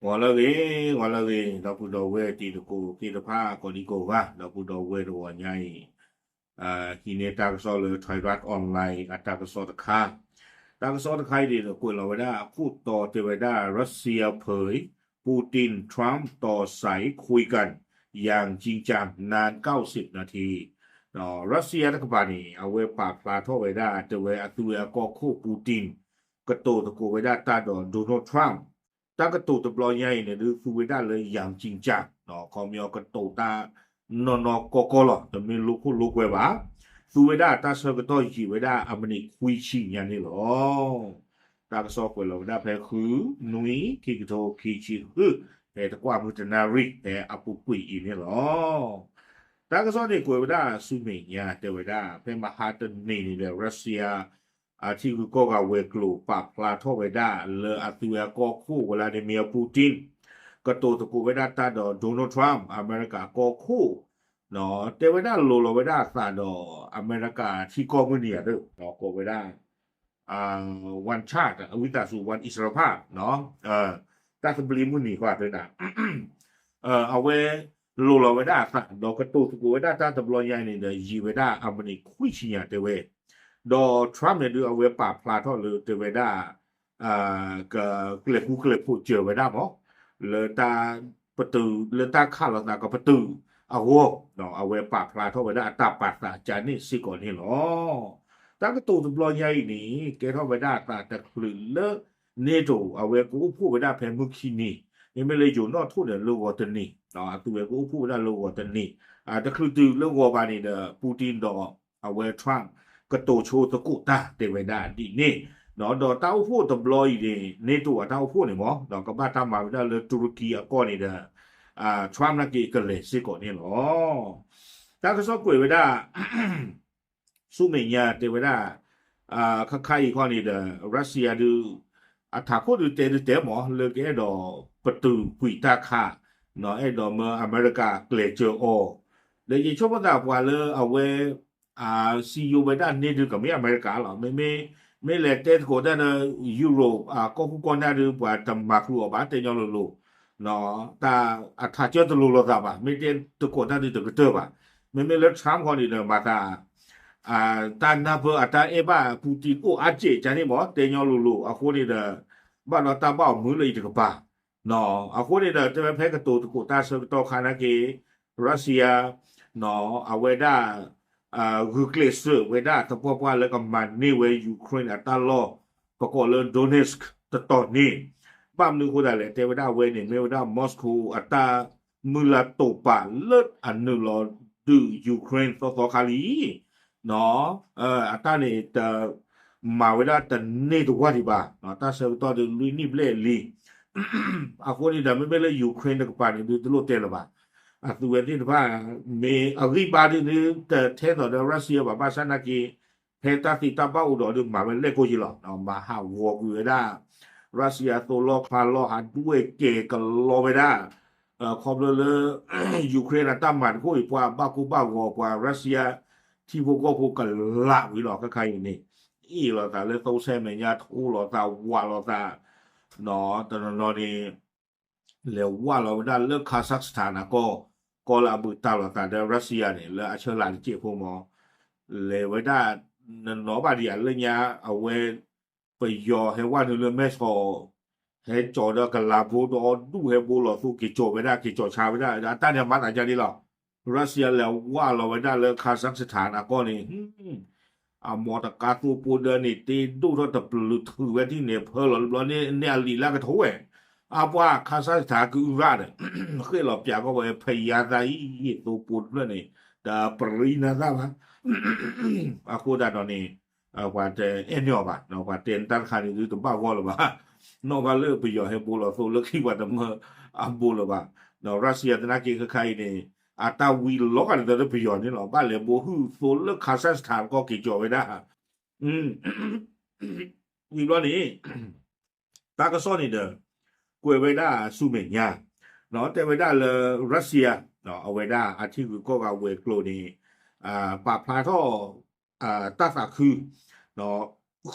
ဂီၤလၢအဂ့ၤ, ဂီၤလၢအဂ့ၤ, ဒီပုၢ်ဒီဝဲၢ်တံၤသကိးသ့ၣ်တဖၣ်ကိးဒံကိးဂၤ, ဒီပုၢ်ဒီဝဲၢ်တဂီၤညါအံၤ, ဟံးန့ၢ်တၢ်ကစီၣ်လၢ Thairath Online အတၢ်ကစီၣ်တခါ, တၢ်ကစီၣ်တခါအံၤန့ၣ် ကွဲးလီၤဝဲဒၣ် ခိၣ်တီတဲဝဲဒၣ် ရၢစံယါဖုး Putin Trump ต่อสายคุยกันอย่างจริงจังนาน เก้าสิบนาที ရၢစံယါတကပၤန့ၣ် အဝဲပာ်ဖျါထီၣ်ဝဲဒၣ် တဲဝဲအသုဝဲအကီၢ်ခိၣ် Putin ကတိၤသကိးဝဲဒၣ်တၢ်ဒီး Donald Trump တၢ်ကတိၤတဘျီညါအံၤန့ၣ် ဒုးသူဝဲဒၣ်လၢ อย่างจริงจัง ခီပညီကတိၤတၢ်နီၢ်နီၢ်ကီၢ်ကီၢ်လီၤ, တမ့ၢ်လိာ်ခိၣ်လိာ်ကွဲဘၣ်, သူဝဲဒၣ်တၢ်ဆၢကတီၢ်ယံာ်ဝဲဒၣ်အမံးနံးခွံဆံညါန့ၣ်လီၤ. တၢ်ကစီၣ်ကွဲးလီၤဝဲဒၣ်ဖဲ ဃုနွံ ခံကထိခံဆံဃု, ဖဲတကွၢ်မုၢ်တနၣ်ရံၣ် ဖဲအပူၤကွံာ်အံၤန့ၣ်လီၤ. တၢ်ကစီၣ်န့ၣ်ကွဲးဝဲဒၣ်ဆူမဲာ်ညါ တဲဝဲဒၣ် ဖဲမဟါတနံၤန့ၣ်ဒီး ရၢစံယါ အထံဂုၤကီၢ်ဂၤဝဲၤကျိၤ ပာ်ဖျါထီၣ်ဝဲဒၣ်လၢအသုဝဲအကီၢ်ခိၣ် Vladimir Putin ကတိၤသကိးဝဲဒၣ်တၢ်ဒီး Donald Trump အမဲရကၤကီၢ်ခိၣ်, တဲဝဲဒၣ်လိၤလီၤဝဲဒၣ်အသးဒီး အမဲရကၤထံကီၢ်မုၢ်နံၤဧါ, ကိးဝဲဒၣ် one child အဝံသးစူၤ one အံၣ်စရ့လးဖၣ် တၢ်သဘျ့မုၢ်နံၤဃီတဒၣ် အဝဲလိၤလီၤဝဲဒၣ်အသး ဒီးကတိၤသကိးဝဲဒၣ်တၢ်တဘျီညါအံၤန့ၣ်ဒီး ယံာ်ဝဲဒၣ်အမံးနံးခွံဆံညါတဲဝဲ, ဒီး Trump န့ၣ်ဒုးအဝဲပာ်ဖျါထီၣ်လၢတဲဝဲဒၣ် ကကျဲၤဃူကျဲၤဖိးစၢၤဝဲဒၣ်မး လၢတၢ်ပတုာ် လၢတၢ်ခးလိာ်သးကပတုာ်အဂီၢ်, အဝဲပာ်ဖျါထီၣ်ဝဲဒၣ်အတၢ်ပာ်သးကန့ၣ်စ့ၢ်ကီးန့ၣ်လီၤ. တၢ်ကတိၤတဘျီညါအံၤန့ၣ် ကဲထီၣ်ဝဲဒၣ်အသးတချုးလၢ NATO အဝဲကအိၣ်ဖှိၣ်ဝဲဒၣ်ဖဲမုၢ်ခံနံၤ, မ့မ့ၢ်လၢယိၤနီၣ်ထိၣ်န့ၣ်လၢဂီၤတနံၤ, အသုဝဲကအိၣ်ဖှိၣ်ဝဲဒၣ်လၢဂီၤတနံၤ, တချုးတုၤလၢဂီၤဘၣ်န့ၣ်ဒီး Putin ဒီး အဝဲ Trump ကတိၤဆိသကိးတၢ်တဲဝဲဒၣ်ဒ်န့ၣ်, ဒီးတၢ်အိၣ်ဖှိၣ်တဘျီအံၤန့ၣ် NATO အတၢ်အိၣ်ဖှိၣ်န့ၣ်မး ဒီးကဘၣ်တၢ်မၤဝဲဒၣ်လၢတူရကံအကီၢ်န့ၣ်ဒီး Trump နာ်က့ကလဲၤစ့ၢ်ကီးန့ၣ်လီၤ. တၢ်ကစီၣ်ကွဲးဝဲဒၣ် ဆူမဲာ်ညါတဲဝဲဒၣ် ခါခါအံၤခီန့ၣ်ဒီး ရၢစံယါဒုး အထးခိၣ်ဒုးတဲဒုးတဲမး လၢကအဲၣ်ဒိးပတုာ်ကွံာ်တၢ်ခး အဲၣ်ဒိးမၢအမဲရကၤကျဲၤစၢၤအီၤ, ဒီးယဆိကမိၣ်သးပှၤလၢအဝဲ စံယိၤဝဲဒၣ်န့ၣ်ဒုးကမ့ၢ်အမဲရကၤလီၤ. မ့မ့ၢ် မ့ၢ်လဲၤတဲသကိးတၢ်ဒီး Europe ကီၢ်ခိၣ်ကီၢ်နၢ်ဒုး ပှၤတမၤဃုာ်အီၤဘၣ် တဲညီလိၤလိၤ, တၢ်အထးကၢတလိၤလိာ်သးဘၣ်, မ့ၢ်တဲသကိးတၢ်ဒုးတကတၢၢ်ဘၣ်. မ့မ့ၢ်လၢ Trump ခီန့ၣ်ဒီး မၤသး တၢ်နၢ်ပၢၢ်အတၢ်အဲၣ်ဘၣ် Putin အိၣ်အါစဲးကန့ၣ်မး တဲညီလိၤလိၤ အဃိန့ၣ်ဒီး ဘၣ်ဒီးတၢ်ဘၣ်အီၤမုာ်လၢအံၤတကပၤ, အဃိန့ၣ်ဒီး တဲဝဲဖဲကတိၤသကိးတၢ်ဆၢကတီၢ်ခါနာ်က့ ရၢစံယါ အဝဲဒၣ် ဂုာ်ကျဲးစၢးဝဲဒၣ်သပှၢ်ပှၢ်လၢကမၤန့ၢ်ဝဲ Ukraine အတၢ်လီၢ် ပကိးလၢ Donetsk တတီၤန့ၣ်, ဘၣ်မနုၤအဃိသတးလဲၣ် တဲဝဲဒၣ်အဝဲန့ၣ် မ့ၢ်ဝဲဒၣ် Moscow အတၢ်မုၢ်လၢ်တိာ်ပာ်လၢအနုာ်လီၤဒုး Ukraine သီသီခါလံ အတၢ်န့ၣ်တ မၤဝဲဒၣ်တန့ၢ်တဝၢ်ဒံးဘၣ်, တၢ်ဆၢကတီၢ်ဒုးလွံၢ်နံၣ်ဘျဲၣ်လံ. အဃိန့ၣ်ဒီး မ့မ့ၢ်လၢ Ukraine တကပၤန့ၣ် ဒုးတလိၣ်တဲလၢၤဘၣ်. အသုဝဲသ့ၣ်တဖၣ် မ့ၢ်အဂံၢ်ဘါဒုး တထဲသိးဒီး ရၢစံယါဘၣ် ဘၣ်ဆၣ်နာ်က့ ဖဲတၢ်သံတၢ်ဘၣ်အိၣ်ဒီးဒုးမၤဝဲလဲၣ်ကိၢ်ယံလီၤ. မၤဟးဂီၤကွံာ်ဝဲဒၣ် ရၢစံယါသိလီၢ်ချါလီၢ် ဟးဒွဲၣ်ကဲၤကလီဝဲဒၣ် ခီဖျိလၢ Ukraine အတၢ်မၤတခိၣ်အံၤ ပှၤဘၣ်ကိၢ်ဘၣ်ဂီၤ ပှၤရၢစံယါ ထံဖိကီၢ်ဖိကလးဝံၤလီၤ ခဲခါအံၤန့ၣ် အ့ၣ်လိာ်သးလၢသိဆဲမဲာ်ညါ ထိလိာ်သး ဝးလိာ်သး တနီၤနီၤန့ၣ် လဲၤဝးလီၤဝဲဒၣ်လၢ Kazakhstan အကီၢ် ကီၢ်လၢအဘူးတၢ်လိာ်သးဒီးရၢစံယါန့ၣ် လၢအဆၢလၢ်တစဲးဖိမး လဲၤဝဲဒၣ် နနီၤဘၣ်ဒံးဧါ လၢညါအဝဲ ပယီၤဟဲဝဲနုာ်လၢမဲၢ်ဆီး ဟဲကၠီၤဒီးကလးဖိဒီဒူၣ် ဟဲဘိလီၤသိက့ၤကၠီၤဝဲဒၣ် က့ၤကၠီၤဆါဝဲဒၣ် အတၢ်န့ၣ်မၤသးဒ်န့ၣ်လီၤ. ရၢစံယါလဲၤဝးလီၤဝဲဒၣ်လၢ Kazakhstan အကီၢ်န့ၣ် အမိၢ်တကါသိဖိဒၢန့ၣ် တ့ဒိၣ်ထီၣ်တပျုာ်ထုးဝဲဒ်န့ၣ် ဖၢလီၤတဘျီန့ၣ် န့ၢ်အလံာ်လၢကထိဝဲ အပှၤ Kazakhstan ကအုရၣ်ဒီး ဃ့ၢ်လီၤပၠးကီၢ်ဝဲ ဖယါသးအံၤ သိဖိတဖျၢၣ်န့ၣ် တပရံနၤသၣ်ဘၣ် အဃိဒၣ်ဒီးန့ၣ် ပှၤတအဲၣ်န့ၢ်အီၤဘၣ်, ပှၤတဲနတၢ်တခါန့ၣ်ဒုးတဘၣ်ဂီၢ်လၢၤဘၣ်. နီၢ်ဘၣ်လၢပယီၤဟဲဘိလီၤသိလၢခံပှၤတမၢအဘိလၢၤဘၣ်. ရၢစံယါသနာ်က့ခဲခါအံၤန့ၣ် အတၢ်ဝံလီၤဂာ်ဒ်သိးလၢပယီၤန့ၣ်လီၤ. ဘၣ်လဲၤဘိဟုၣ်သိလၢ Kazakhstan ကီၢ်က့ၤကၠီၤဝဲဒၣ် ဝံၤဘျီန့ၣ် တၢ်ကစီၣ်န့ၣ်ဒီး ကွဲးဝဲဒၣ်ဆူမဲာ်ညါ တဲဝဲဒၣ်လၢ ရၢစံယါ အဝဲဒၣ်အထံဂုၤကီၢ်ဂၤဝဲၤကျိၤန့ၣ် ပာ်ဖျါထီၣ် တၢ်သးခု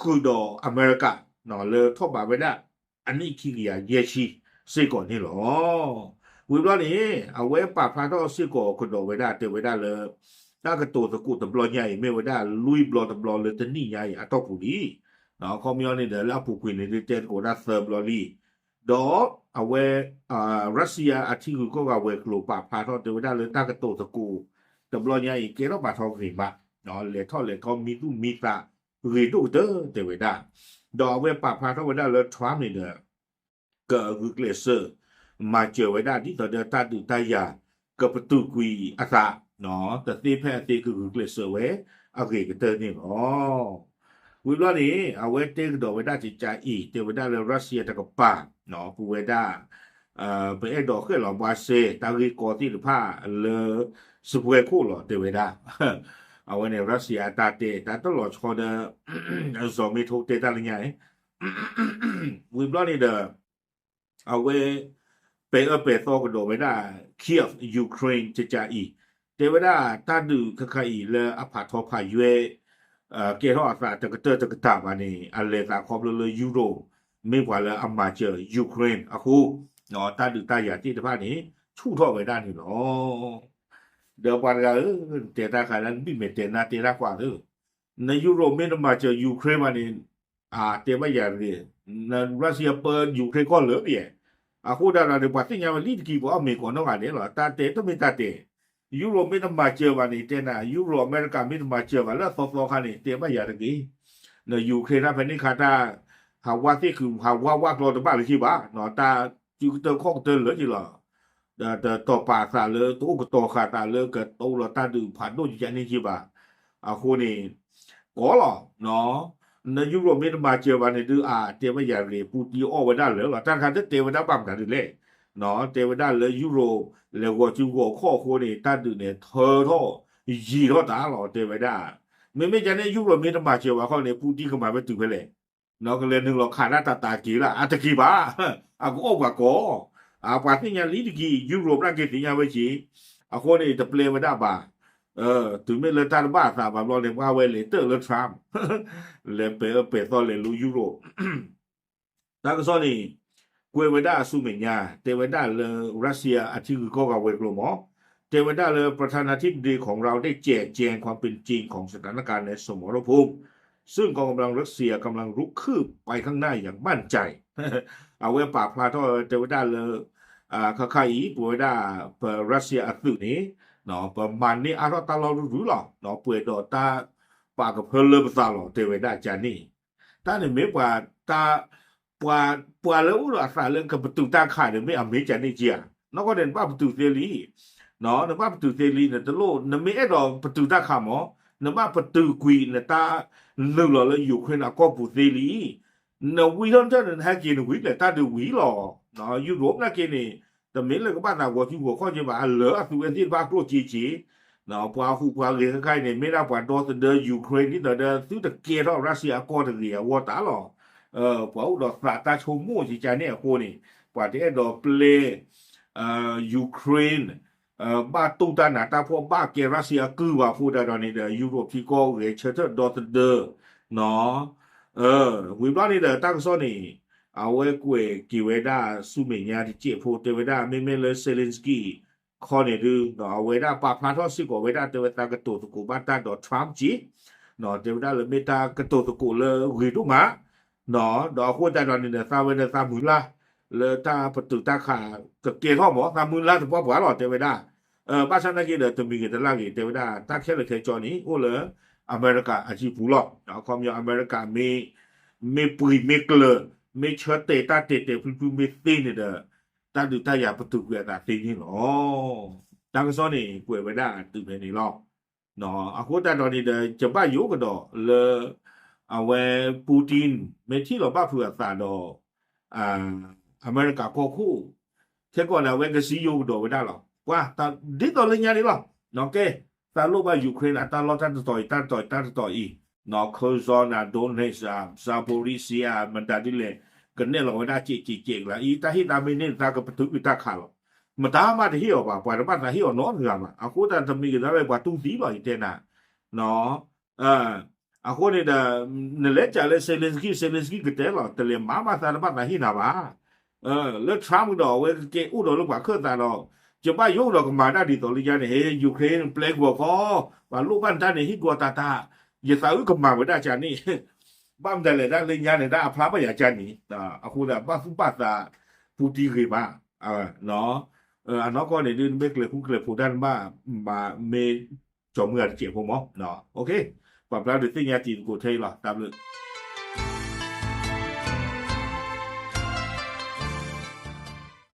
ဃုာ်ဒီးအမဲရကၤ လၢထီၣ်ဘးဝဲဒၣ် အနံၣ်ခံကယၤယဲၢ်ဆံ စ့ၢ်ကီးန့ၣ်လီၤ. ဝံၤဘျီန့ၣ် အဝဲပာ်ဖျါထီၣ်စ့ၢ်ကီးကဒီးဝဲဒၣ် တဲဝဲဒၣ်လၢ တၢ်ကတိၤသကိးတဘျီညါအံၤ မ့ၢ်ဝဲဒၣ်လွံၢ်ဘျီတဘျီလၢတနံၣ်ညါအံၤအတီၢ်ပူၤလံ. အခီပညီန့ၣ်ဒီး လၢအပူၤကွံာ်န့ၣ်ဒုး တဲသကိးဒၣ်သၢဘျီလံ. ဒီးအဝဲ ရၢၣ်စံယါအထံဂုၤကီၢ်ဂၤဝဲၤကျိၤပာ်ဖျါထီၣ် တဲဝဲဒၣ်လၢတၢ်ကတိၤသကိးတဘျီညါအံၤ ကဲထီၣ်ပာ်ထီၣ်ဂ့ၤမး, လဲၤထီၣ်လဲၤထီမံသူၣ်မံသးဂ့ၤဒိၣ်ကတၢၢ် တဲဝဲဒၣ်. ဒီးအဝဲပာ်ဖျါထီၣ်ဝဲဒၣ်လၢ Trump န့ၣ်ဒီး ကဂုာ်ကျဲးစၢး မၤစၢၤဝဲဒၣ် ဒ်သိးဒီးတၢ်ဒုးတၢ်ယၤ ကပတုာ်ကွံာ်အသး တသ့ဖဲအသ့ ကဂုာ်ကျဲးစၢးဝဲအဂ့ၤကတၢၢ်န့ၣ်လီၤ. ဝံၤဘျီန့ၣ် အဝဲတဲကဒီးဝဲဒၣ်ကကးအံၤ တဲဝဲဒၣ်လၢ ရၢၣ်စံယါတကပၤ ပဝဲဒၣ် ပအဲၣ်ဒိးဃဲၣ်လီၤဘှါစဲ တၢ်ဂ့ၢ်ကီသ့ၣ်တဖၣ်လၢ စပွဲခိၣ်လီၤ တဲဝဲဒၣ်. အဝဲန့ၣ် ရၢၣ်စံယါအတၢ်တဲ တၢ်တလီၤဆီဒီး စီၤမ့ထိတဲတၢ်လၢညါ ဝံၤဘျီန့ၣ်ဒီး အဝဲ ပဲာ်အၢပဲာ်သီကဒီးဝဲဒၣ် Kyiv Ukraine ကကးအံၤ တဲဝဲဒၣ်တၢ်ဒုးခဲခါအံၤလၢအဖးထီဖးယွဲ ကဲထီၣ်အသးတကတၢၢ်တကတၢၢ်ဘၣ်န့ၣ် အလဲၤသးခီဖျိလၢ Europe မ့ၢ်ပှၤလၢအမၤစၢၤ Ukraine အဃိ တၢ်ဒုးတၢ်ယၤသ့ၣ်တဖၣ်န့ၣ် ဆူၣ်ထီၣ်ဝဲဒၣ်န့ၣ်လီၤ. ဒီးပှၤတဂၤဧၢ, နတဲတၢ်ခါလၢနဘံၣ်မဲာ်တဲနါတဲတၢ်ကွၢ်သၢ, န Europe မ့ၢ်တမၤစၢၤ Ukraine ဘၣ်န့ၣ် အတဲဘၣ်ယၤတဂ့ၤ, န Russia ပၢ Ukraine ကီၢ်လၢာ်ဘၣ်ယဲ, အဃိဒၣ်ဒီးန့ၣ် ပှၤသ့ၣ်ညါဝဲလံတက့ၢ် ပှၤအီၣ်မ့ၤကိးနီၢ်ဂၤဒဲးလီၤ. တၢ်တဲတမ့ၢ်တၢ်တဲ, Europe မ့ၢ်တမၤစၢၤဘၣ်န့ၣ် တဲနၤ Europe အမဲရကၤမ့ၢ်တမၤစၢၤဘၣ်လၢအသီသီခါန့ၣ် တဲဘၣ်ယၤတဂ့ၤ, န Ukraine တၢ်ဖဲန့ၣ်ခါတၢ် ဟးဝါသ့ၣ်ခုး ဟးဝါဝါကျီတဘၣ်လၢၤက့ဘၣ်, တၢ်စုကတၢၢ်ခီၣ်ကတၢၢ်လၢာ်က့လီၤ. ဒီးတတီၤပာ်အသးလၢ တအိၣ်ကတီၤဃာ်သးလၢကတအိၣ်ဒီးတၢ်ဒုးဖးဒိၣ်ကကန့ၣ်က့ဘၣ်. အဃိန့ၣ် ကီလီၤ. န Europe မ့ၢ်တမၤစၢၤဘၣ်န့ၣ်ဒုး အတဲဘၣ်ယၤတဂ့ၤ Putin အီၣ်ဝဲဒၣ်လၢာ်လီၤ. တၢ်တခါတတဲဝဲဒၣ်ဘၣ်မနုၤဒ်လဲၣ်, တဲဝဲဒၣ်လၢ Europe လဲၤဂီၤစုဂီၤခီၣ်အဃိန့ၣ် တၢ်ဒုးန့ၣ်ထၢထီၣ်ယံာ်ထီၣ်တၢ်လီၤ တဲဝဲဒၣ်. မ့မ့ၢ်ကန့ၣ် Europe မ့ၢ်တမၤစၢၤဘၣ်ခီန့ၣ် Putin ကမၤဝဲတုၤဖဲလဲၣ်, ကလဲၤနုာ်လီၤခးတၢ်တၢ်တၢ်က့ၤလၢ် အတက့ၤဘၣ်, အကအီၣ်ပှၤကီ, အပှၤသ့ၣ်ညါလံတက့ၢ် Europe နာ်က့သ့ၣ်ညါဝဲက့ၤ, အဃိန့ၣ် တပျဲဝဲဒၣ်ဘၣ်. တုၤမ့ၢ်လၢတၢ်တဘၣ်အသးဘၣ်ဘျီန့ၣ် ပှၤဝဲလဲၤတၢၢ်လၢ Trump လဲၤပဲာ်အၢပဲာ်သီလဲၤလူ Europe တၢ်ကစီၣ်န့ၣ် ကွဲးဝဲဒၣ်အဆူမဲာ်ညါ တဲဝဲဒၣ်လၢ Russia အထံဂုၤကီၢ်ဂၤဝဲၤကျိၤမး, တဲဝဲဒၣ်လၢ ประธานาธิบดีของเราได้แจกแจงความเป็นจริงของสถานการณ์ในสมรภูมิ ซึ่งกองกำลังรัสเซียกำลังรุกคืบไปข้างหน้าอย่างมั่นใจ အဝဲပာ်ဖျါထီၣ်တဲဝဲဒၣ်လၢ ခါခါအံၤ ပဝဲဒၣ် ပ Russia အသုးန့ၣ် ပမၤန့ၢ်အါထီၣ်တၢ်လီၢ်ရုၢ်ရုၢ်လီၤ, ပှဲၤဒီးတၢ်ပာ်ကဖၢလၢပသးလီၤ တဲဝဲဒၣ်ကန့ၣ်, တၢ်န့ၣ်မ့ၢ်ပှၤ တၢ် ပှၤ ပှၤလၢအိၣ်ဒီးအသးလၢကပတုာ်တၢ်ခးန့ၣ် မ့ၢ်အမ့ၢ်ကန့ၣ်က့ဧါ, နီၢ်ကီၢ်န့ၣ် နဘၣ်ပတုာ်သ့လံ, နဘၣ်ပတုာ်သ့လံ နတလိၣ် နမ့ၢ်အဲၣ်ဒိးပတုာ်တၢ်ခးမး, နဘၣ်ပတုာ်ကွံာ်နတၢ်နုာ်လီၤလၢ Ukraine အကီၢ်ပူၤသ့လံ နဝံထီၣ်နထၢၣ်န့ၣ် နဟဲက့ၤနဝံၤလဲၣ် တၢ်ဒုးဝံၤလီၤ. Europe နာ်က့န့ၣ် တမ့ၢ်လၢကဘၣ်သးဂီၤစုဂီၤခီၣ်က့ဘၣ် အလၢအသုးဝဲသ့ၣ်တဖၣ်ကျိၣ်စ့က့, ပှၤဟူးပှၤဂဲၤခဲခါအံၤန့ၣ် မ့ၢ်ဒၣ်ပှၤဒီသဒၢ Ukraine ဒ်သိးဒီးသုတကဲထီၣ် Russia အကီၢ်တဂ့ၤအဂီၢ်တၢ်လီၤ. ပှၤအိၣ်ဒီးသးတၢ်ဆိကမိၣ်ကကန့ၣ်အဃိန့ၣ် ပှၤတအဲၣ်ဒိးပျဲ Ukraine ဘၣ်တူၢ်တၢ်နးတၢ်ဖှီၣ်ဘၣ်ကဲ Russia အကုၢ်ဘၣ်အဃိဒၣ်ဒီးန့ၣ်ဒီး Europe ထံကီၢ်ဂဲၤဆၢထၢၣ်ဒီသဒၢ ဝံၤဘျီန့ၣ်ဒီးတၢ်ကစီၣ်န့ၣ် အဝဲကွဲးက့ၤဝဲဒၣ်ဆူမဲာ်ညါတစဲးဖိ တဲဝဲဒၣ် မ့မ့ၢ်လၢ Zelensky ခီန့ၣ်ဒုး အဝဲဒၣ်ပာ်ဖျါထီၣ်စ့ၢ်ကီးဝဲဒၣ် တဲဝဲသးကတိၤသကိးဘၣ်တၢ်ဒီး Trump က့, တဲဝဲဒၣ်လၢမ့ၢ်တၢ်ကတိၤသကိးလၢဂ့ၤဒိၣ်မး, ဒီးအဃိသတးဒီးန့ၣ်ဒီး သးဝဲဒီးသးမုၢ်လၢ် လၢတၢ်ပတုာ်တၢ်ခးကကဲထီၣ်မး သးမုၢ်လၢ်တပှၢ်ပှၢ်လီၤ တဲဝဲဒၣ်. ဘၣ်ဆၣ်နာ်က့ဒီး တမံၤဂ့ၤတလၢ်ဂ့ၤ တဲဝဲဒၣ် တၢ်ခဲလၢာ်ခဲဆ့န့ၣ် အိၣ်လၢအမဲရကၤအစုပူၤလီၤ. အခီပညီအမဲရကၤမ့ၢ် မ့ၢ်ပှံာ်မ့ၢ်ကျၢၤ မ့ၢ်ဆၢတဲာ်တၢ်တဲာ်တဲာ်ဖျုဖျုမ့ၢ်သ့န့ၣ်ဒီး တၢ်ဒုးတၢ်ယၤပတုာ်ကွံာ်အသးသ့န့ၣ်လီၤ. တၢ်ကစီၣ်န့ၣ် ကွဲးဝဲဒၣ်တုၤဖဲန့ၣ်လီၤ. အဃိသတးဒီးန့ၣ်ဒီး ယဘၣ်ယိၣ်ကဒီးလၢ အဝဲ Putin မ့ၢ်ထံၣ်လီၤဘၣ်ဖုးအသးဒီး အမဲရကၤကီၢ်ခိၣ် ခဲကီးန့ၣ် အဝဲကစံယိၣ်ကဒီးဝဲဒၣ်လီၤ. ပှၤ ဒ်သိးလၢညါန့ၣ်လီၤ. ကဲ သးလိၣ်ဘၣ် Ukraine အတၢ်လီၢ်တၢ်တတီၤအံၤ တၢ်တတီၤအံၤ တၢ်တတီၤအံၤ Kherson န့ၣ် Donetsk န့ၣ် Zaporizhzhia မတၤဒ်လဲၣ် ကနဲၣ်လီၤဝဲဒၣ်ကဲးကဲးကဲးကလါအံၤ တၢ်ဟ့ၣ်တၢ်မ့ၢ်န့ၢ်သးကပတုာ်ကွံာ်တၢ်ခးလီၤ. မတၤမးတဟ့ၣ်အီၤဘၣ် ပှၤတဘၣ်သးဟ့ၣ်အီၤနီတဂၤဘၣ်. အဃိသတးတမံၤကဒါဝဲပှၤတူၢ်သံလီၤ ယတဲနၤ အဃိန့ၣ်ဒီး နလဲၤကးလၢ Zelensky Zelensky ကတဲလီၤ တလဲၤမၤမးသးတဘၣ်သးဟ့ၣ်နၤဘၣ်. လၢ Trump ဒီးအဝဲကကဲအိၣ်ဒီးလၢပှၤခၢၣ်သးဒီး ယဘၣ်ယိၣ်ဒီးကမၤတၢ်ဒ်သိးလၢယါန့ၣ် ဟဲ Ukraine ပျဲကဝီၤခီ ပှၤလိၣ်ဘၣ်နတၢ်န့ၣ် ဟံၣ်ကဝီၤတၢ်တၢ် ယသးအုၣ်ကမၤဝဲဒၣ်ကန့ၣ် ဘၣ်မတၤလဲၣ်ဒၣ်လၢညါန့ၣ် တၢ်အဖျါဘၣ်ယၤကန့ၣ် အဃိသတးဘၣ်သူၣ်ဘၣ်သး Putin ဂ့ၤမး အနီၢ်ကီၢ်န့ၣ်ဒုး နမ့ၢ်ကျဲၤဃူကျဲၤဖိးတၢ်နဘၣ် မၤမ့ၢ်ကၠီၤမုၢ်ဂၤတစဲးဖိမး ပှၤဖျါဒုးသ့ၣ်ညါတံၤသကိးထဲအံၤလီၤ တၢ်ဘျုး